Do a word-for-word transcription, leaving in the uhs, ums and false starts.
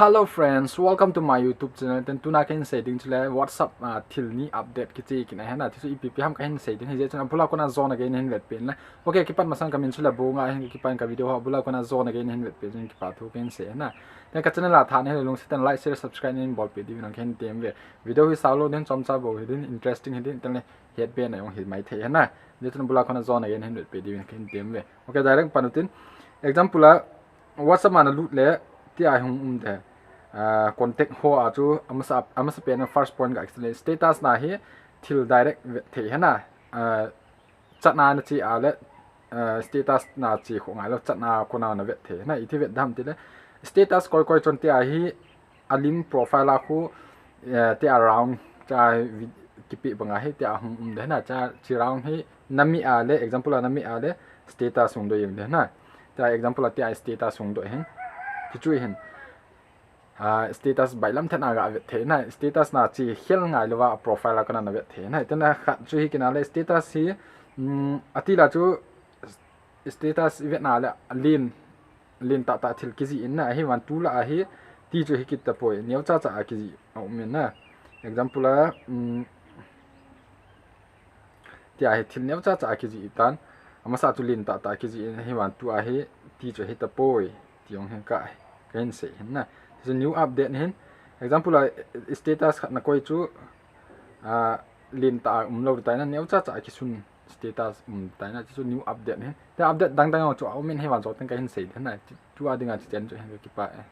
Hello friends, welcome to my YouTube channel. Ten tuna kahin sei ding chu le WhatsApp a thil ni update kiche kit ahi na. Ti chu ipi ipi ham kahin sei ding ahi, hijeh chun abula kona jon a gei nahin vetpeh in le. Okay, kipat masang kamin chu le Bonga ahin, kipan ka video ho abula kona jon a gei nahin vetpeh jeh in kipa thu kahin sei ahi na. Ten ka channel a tha nahi le lungset tah in like, share, subscribe nahin bolpeh diuvin kahin tem uve. Video hi sao lou ding, chomcha bou hiding, interesting hiding, ten le hetbe na jong hi maithei ahi na. Hijeh chun abula kona jon a gei nahin vetpeh diuvin kahin tem uve. Okay, direct pan utin. Example a WhatsApp a nalut le tia hi hung um de. Ah, contact ho a chu amasa, amasa pen a first point ga explain. Status na hi thil direct vet thei ahi na. Ah, chat na nache a le, ah, status nache kho ngai lou, chat na kona navet thei ahi na. Iti vet dem ti le status koi koi chun tia hi alim profile a khu, eh, tia round cha vi-, kipe banga hi tia hung um de ahi na, cha chi round hi namit a le, example a namit a le status hung doh jeng de ahi na. Tia example a tia status hung doh ahin. Ti chu ahin. Ah, status bailam thet na ga vet thei ahi na, status nache khel ngai louva profile a kona navet thei ahi na. Tia khat chu hi kit a le status hi, um, ati la chu status ivet na le len, len tah tah thil kijih in na, ahivang tu la ahi ti chu hi kit tapoi, neocha cha a kijih a um in na. Example a, um, tia hi thil neocha cha a kijih tan, amasa chu len tah tah kijih in, ahivang tu ahi ti chu hi tapoi, ti jong hi ka, kahin sei ahi na. Ti chu new update hin, example a status khat nakoi chu, ah, len tah a um lou tai na, neocha cha a kisun status um tai na, ti chu new update ahi. Tia update dang dang jong chu a um in, ahivang joten kahin sei ahi na. Tua dinga chu chen chu hin ka kipah e.